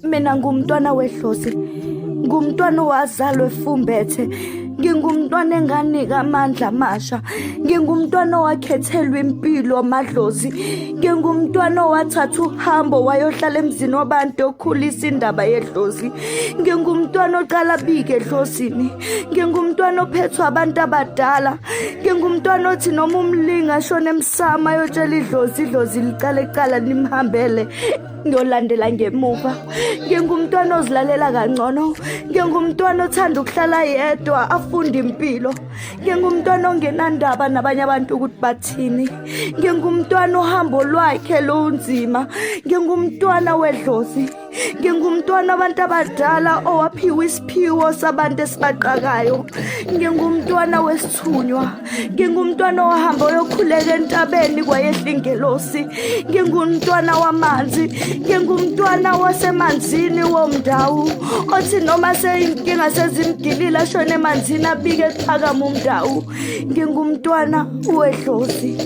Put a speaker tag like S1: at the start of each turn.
S1: Mina ngumntwana wedlozi, ngumntwana owazalwa efumbethe, ngingumntwana enganika amandla amasha, ngingumntwana owakhethelwa impilo amadlozi, ngingumntwana owathatha uhambo wayohlala emzini wabantu okhulisa indaba yedlozi, ngingumntwana oqala bike edlozini, ngingumntwana ophethwe abantu abadala, ngingumntwana othi noma umlinga ashone emsamo ayotshela idlozi, idlozi liqale kuqala limhambele. Ngiyolandela ngemuva. Ngingumntwana ozilalela kangcono, ngingumntwana othanda ukuhlala yedwa afunde impilo, ngingumntwana ongenandaba nabanye abantu ukuthi bathini, ngingumntwana ohambo lwakhe lunzima, ngingumntwana wedlozi, ngingumntwana abantu abadala owaphiwa isiphiwo sabantu esibaqakayo, ngingumntwana wesithunywa, ngingumntwana ohamba oyokhuleka entabeni kwayehla ingelosi, ngingumntwana wamanzi, ngingumntwana wasemanzini womndawu othi noma seyinkinga sezimgilile ashone emanzini abike kuphakama umndawu, ngingumntwana wedlozi.